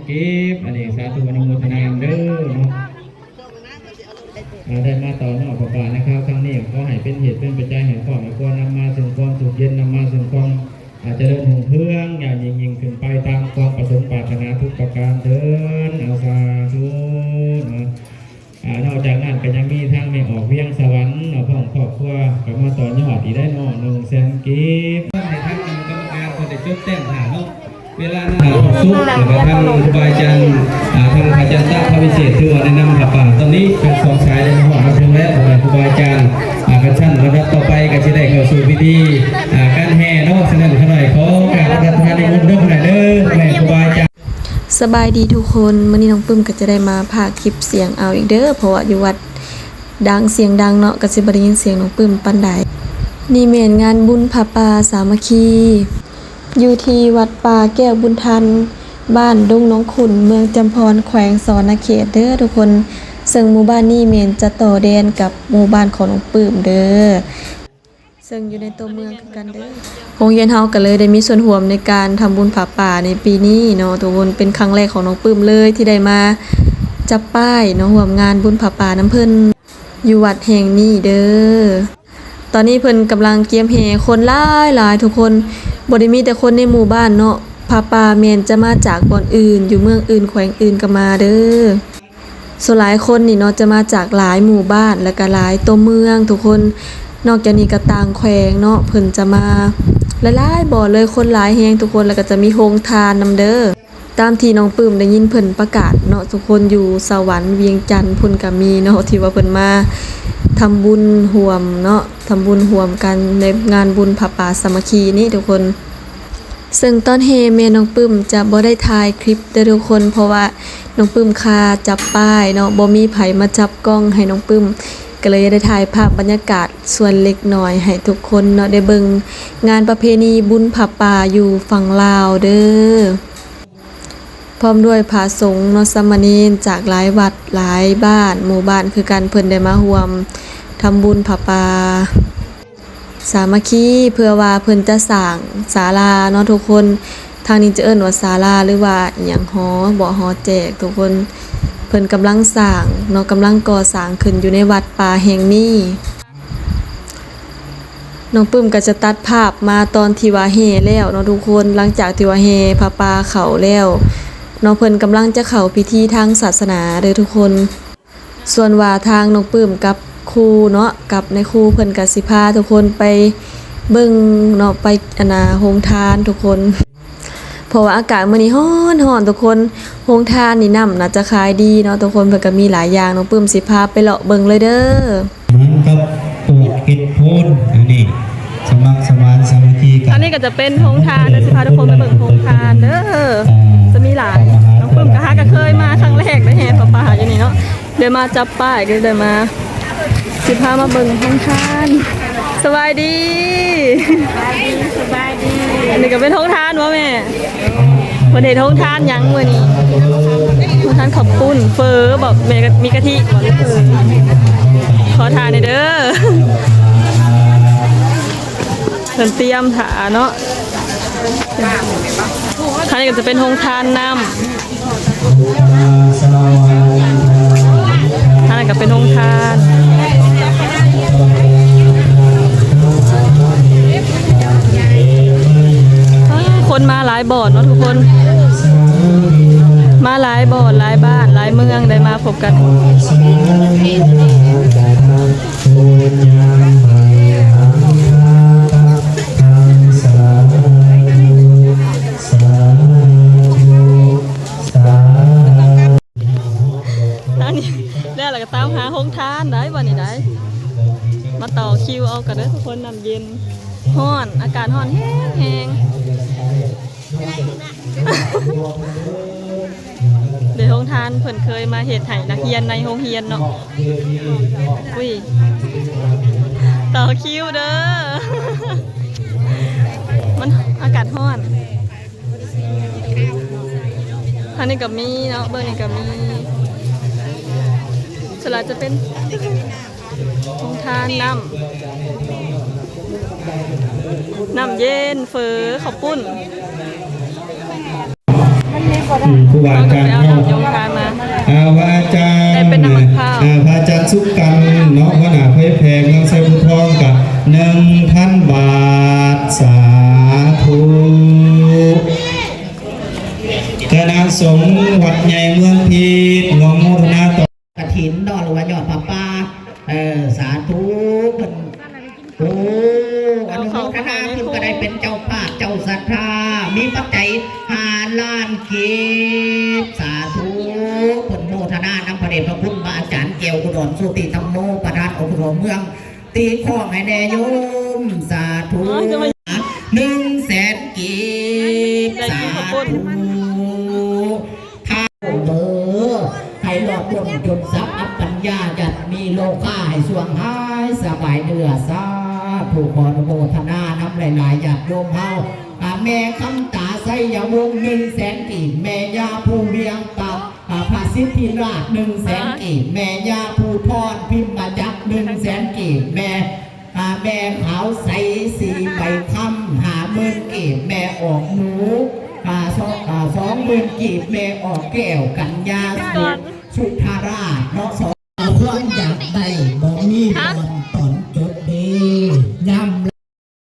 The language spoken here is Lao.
ເກັບ ອັນນີ້ສາທຸອະນຸໂມທະນານຳເດີເນາະ. ອ່າ ໄດ້ມາຕໍ່ຍອດຜ້າປ່າໃນຄາວຄັ້ງນີ້ ຂໍໃຫ້ເປັນເຫດເປັນປັດໄຈໃຫ້ຄອບໃຫ້ຄົວນຳມາເຊິ່ງຄວາມສຸກເຢັນ ນຳມາເຊິ່ງຄວາມ ອ່າ ຈະເລີນຮຸ່ງເຮືອງຢ່າງຍິ່ງໆຂຶ້ນໄປຕາມຄວາມປະສົງປາດຖະໜາທຸກປະການເທີ້ນ. ເອົາ ສາທຸເນາະ. ອ່າ ນອກຈາກນັ້ນກໍຍັງມີທາງແມ່ອອກວຽງສະຫວັນເນາະ ພ້ອມຄອບຄົວກໍມາຕໍ່ຍອດອີກໄດ້ເນາະ ໜຶ່ງແສນກີບ. ໃຫ້ທາງຄະນະກຳມະການເພິ່ນໄດ້ຈົດແຕ້ມຖ້າເນາະ ເວລານັ້ນ ອ່າ ຄວາມສຸກ ແລ້ວກໍທາງຄູບາອາຈານ ອ່າ ທາງພະອາຈານຕາພະວິເສດ ຖືວ່າໄດ້ນຳຜ້າປ່າຕອນນີ້ເປັນສອງສາຍໄດ້ມາຮອດມາເຖິງແລ້ວ ພໍ່ແມ່ຄູບາອາຈານ. ອ່າ ຄັນຊັ້ນລຳດັບຕໍ່ໄປກໍຊິໄດ້ເຂົ້າສູ່ພິທີ ອ່າ ການແຫ່ເນາະ. ສະນັ້ນ ຂ້ານ້ອຍຂໍກາບອາລາທະນານິມົນເດີ ພໍ່ແມ່ເດີ ພໍ່ແມ່ຄູບາອາຈານ. ສະບາຍດີທຸກຄົນ, ມື້ນີ້ນ້ອງປຶ້ມກໍຈະໄດ້ມາພາກຄລິບສຽງເອົາອີກເດີ ເພາະວ່າຢູ່ວັດດັງສຽງດັງເນາະ ກໍຊິບໍ່ໄດ້ຍິນສຽງນ້ອງປຶ້ມປານໃດ. ນີ້ແມ່ນງານບຸນຜ້າປ່າສາມັກຄີ ຢູ່ທີ່ວັດປ່າແກ້ວບຸນທັນ ບ້ານດົງໜອງຂຸນ ເມືອງຈຳພອນ ແຂວງສະຫວັນນະເຂດເດີທຸກຄົນ. ເຊິ່ງໝູ່ບ້ານນີ້ແມ່ນຈະຕໍ່ແດນກັບໝູ່ບ້ານຂອງນ້ອງປຶ້ມເດີ. ເຊິ່ງຢູ່ໃນຕົວເມືອງຄືກັນເດີ. ໂຮງຮຽນເຮົາກໍເລີຍໄດ້ມີສ່ວນຮ່ວມໃນການທຳບຸນຜ້າປ່າໃນປີນີ້ເນາະທຸກຄົນ, ເປັນຄັ້ງແລກຂອງນ້ອງປຶ້ມເລີຍທີ່ໄດ້ມາຈັບປ້າຍເນາະ, ຮ່ວມງານບຸນຜ້າປ່ານຳເພິ່ນຢູ່ວັດແຫ່ງນີ້ເດີ. ຕອນນີ້ເພິ່ນກຳລັງກຽມແຫ່ຄົນຫຼາຍໆ ທຸກຄົນ, ບໍ່ໄດ້ມີແຕ່ຄົນໃນໝູ່ບ້ານເນາະ, ຜ້າປ່າແມ່ນຈະມາຈາກບ່ອນອື່ນ, ຢູ່ເມືອງອື່ນ, ແຂວງອື່ນກໍມາເດີ. ສ່ວນຫຼາຍຄົນນີ້ເນາະ ຈະມາຈາກຫຼາຍໝູ່ບ້ານ ແລ້ວກະຫຼາຍຕົວເມືອງທຸກຄົນ. ນອກຈາກນີ້ກະຕ່າງແຂວງເນາະ ເພິ່ນຈະມາຫຼາຍໆບ່ອນເລີຍ, ຄົນຫຼາຍແຮງທຸກຄົນ, ແລ້ວກະຈະມີໂຮງທານນຳເດີ. ຕາມທີ່ນ້ອງປຶ້ມໄດ້ຍິນເພິ່ນປະກາດເນາະທຸກຄົນ, ຢູ່ສະຫວັນ ວຽງຈັນພຸ້ນກະມີເນາະ ທີ່ວ່າເພິ່ນມາທຳບຸນຮ່ວມເນາະ, ທຳບຸນຮ່ວມກັນໃນງານບຸນຜ້າປ່າສາມັກຄີນີ້ທຸກຄົນ. ເຊິ່ງຕອນແຫ່ແມ່ນ້ອງປຶ້ມຈະບໍ່ໄດ້ຖ່າຍຄລິບເດີທຸກຄົນ, ເພາະວ່ານ້ອງປຶ້ມຄາຈັບປ້າຍເນາະ, ບໍ່ມີໃຜມາຈັບກ້ອງໃຫ້ນ້ອງປຶ້ມ, ກໍເລີຍໄດ້ຖ່າຍພາບບັນຍາກາດສ່ວນເລັກນ້ອຍໃຫ້ທຸກຄົນເນາະ ໄດ້ເບິ່ງງານປະເພນີບຸນຜ້າປ່າຢູ່ຝັ່ງລາວເດີ. ພ້ອມດ້ວຍພະສົງເນາະ, ສາມະເນນຈາກຫຼາຍວັດ, ຫຼາຍບ້ານ, ໝູ່ບ້ານຄືກັນ, ເພິ່ນໄດ້ມາຮ່ວມທຳບຸນຜ້າປ່າ ສາມັກຄີ ເພື່ອວ່າເພິ່ນຈະສ້າງສາລາເນາະທຸກຄົນ. ທາງນີ້ຈະເອີ້ນວ່າສາລາ ຫຼືວ່າອີ່ຫຍັງ ຫໍບໍ ຫໍແຈກທຸກຄົນ. ເພິ່ນກຳລັງສ້າງເນາະ, ກຳລັງກໍ່ສ້າງຂຶ້ນຢູ່ໃນວັດປ່າແຫ່ງນີ້. ນ້ອງປຶ້ມກໍຈະຕັດພາບມາຕອນທີ່ວ່າແຫ່ແລ້ວເນາະທຸກຄົນ. ຫຼັງຈາກທີ່ວ່າແຫ່ຜ້າປ່າເຂົ້າແລ້ວເນາະ, ເພິ່ນກຳລັງຈະເຂົ້າພິທີທາງສາສະໜາເດີທຸກຄົນ. ສ່ວນວ່າທາງນ້ອງປຶ້ມກັບຄູເນາະ ກັບນາຍຄູ ເພິ່ນກະຊິພາທຸກຄົນໄປເບິ່ງເນາະ ໄປ ອັນນ່າ ໂຮງທານທຸກຄົນ, ເພາະວ່າອາກາດມື້ນີ້ຮ້ອນໆ ທຸກຄົນ. ໂຮງທານນີ້ນ້ຳໜ້າຈະຂາຍດີເນາະທຸກຄົນ, ເພິ່ນກະມີຫຼາຍຢ່າງ, ນ້ອງປຶ້ມຊິພາໄປເລາະເບິ່ງເລີຍເດີ. ມັນກັບປວກເຮັດໂພນ ອັນນີ້ສະໝັກສະໝານສາມັກຄີກັນ. ອັນນີ້ກໍຈະເປັນໂຮງທານ, ດຽວຊິພາທຸກຄົນໄປເບິ່ງໂຮງທານເດີ. ອ່າ ຈະມີຫຼາຍ, ນ້ອງປຶ້ມກໍຫາກໍເຄີຍມາຄັ້ງແລກ ໄດ້ແຫ່ຜ້າປ່າຢູ່ນີ້ເນາະ. ໄດ້ມາຈັບປ້າຍ ກໍໄດ້ມາ ຊິພາມາເບິ່ງໂຮງທານ. ສະບາຍດີ. ສະບາຍດີ, ສະບາຍດີ. ອັນນີ້ກໍເປັນໂຮງທານບໍ່ແມ່? ເພິ່ນເຮັດໂຮງທານຫຍັງມື້ນີ້? ໂຮງທານເຂົ້າປຸ້ນ ເຝີບໍ່ແມ່? ມີກະທິບໍ່ ຫຼືເຝີ? ຂໍຖ່າຍໜ່ອຍເດີ. ເພິ່ນຕຽມຖ້າເນາະ. ທາງນີ້ກໍຈະເປັນໂຮງທານນ້ຳ, ທາງນັ້ນກໍເປັນໂຮງທານ. ຄົນມາຫຼາຍບ່ອນເນາະທຸກຄົນ, ມາຫຼາຍບ່ອນ ຫຼາຍບ້ານ ຫຼາຍເມືອງ ໄດ້ມາພົບກັນ. ສາທຸ ສາທຸ ສາທຸ. ທາງນີ້ແລ້ວ ແລ້ວກໍຕາມຫາໂຮງທານໄດ໋ ບັດນີ້ໄດ໋. ມາຕໍ່ຄິວເອົາກັນເດີທຸກຄົນ, ນ້ຳເຢັນ. ຮ້ອນ ອາກາດຮ້ອນແຮງໆ. ເດີ ໂຮງທານເພິ່ນເຄີຍມາເຮັດໃຫ້ນັກຮຽນໃນໂຮງຮຽນເນາະ. ອຸ້ຍ ຕໍ່ຄິວເດີ, ມັນອາກາດຮ້ອນ. ທາງນີ້ກໍມີເນາະ, ເບິ່ງນີ້ກໍມີ, ສ່ວນຫຼາຍຈະເປັນ ໂຮງທານນ້ຳ ນ້ຳເຢັນ, ເຝີ, ເຂົ້າປຸ້ນ. ອືມ ຄູບາອາຈານເຮົາ ເຮົາກໍໄປເອົາໂຍມທານມາ ອ່າ ວ່າອາຈານ ໄດ້ເປັນນ້ຳໝາກພ້າວ ອ່າ ພະອາຈານສຸກັນເນາະ ຫົວໜ້າເຜີຍແຜ່ເມືອງໄຊບູທອງ ກະໜຶ່ງພັນບາດ ສາທຸ ຄະນະສົງວັດໃຫຍ່ເມືອງພີດ ອະນຸໂມທະນາຕໍ່ ກະຖິນເນາະ ຫຼືວ່າຍອດຜ້າປ່າ ເອີ ສາທຸ ເພິ່ນ ໂອ້ ອະນຸໂມທະນາ ເພິ່ນກໍໄດ້ເປັນເຈົ້າພາບເຈົ້າສັດທາ ມີປັດໄຈຫ້າລ້ານກີບ ສາທຸ ເພິ່ນໂມທະນານຳພະເດດພະຄຸນພະອາຈານແກ້ວ ອຸດອນໂຊຕິທຳໂມ ປະທານ ອສມ ເມືອງ ຕີຄ້ອງໃຫ້ແດ່ໂຍມ ສາທຸ ໂອ້ຍ ໜຶ່ງແສນກີບ ໄດ້ກິນເຂົ້າປຸ້ນ ສາທຸ ທ້າວເດີ ໃຫ້ລອດພົ້ນຈົນສັບອັບປັນຍາ ຢ່າມີໂລຄາໃຫ້ຊ່ວງຫາຍສະບາຍເນື້ອ ສາທຸ ຂໍອະນຸໂມທະນານຳຫຼາຍໆຍາດໂຍມເຮົາ ອ່າ ແມ່ຄຳຕາ ໄຊຍະວົງ ໜຶ່ງແສນກີບ ແມ່ຍ່າພູວຽງປາກ ອ່າ ພະສິດທິລາດ ໜຶ່ງແສນກີບ ແມ່ຍ່າພູທອນ ພິມມະຈັກ ໜຶ່ງແສນກີບ ແມ່ ອ່າ ແມ່ຂາວໃສ ສີໃບຄຳ ຫ້າໝື່ນກີບ ແມ່ອອກໜູ ອ່າ ສອງ ອ່າ ສອງໝື່ນກີບ ແມ່ອອກແກ້ວ ກັນຍາ ສຸທາລາດເນາະ ສອງ ຄວາມຢາກໄດ້ບໍ່ມີບ່ອນຕອນ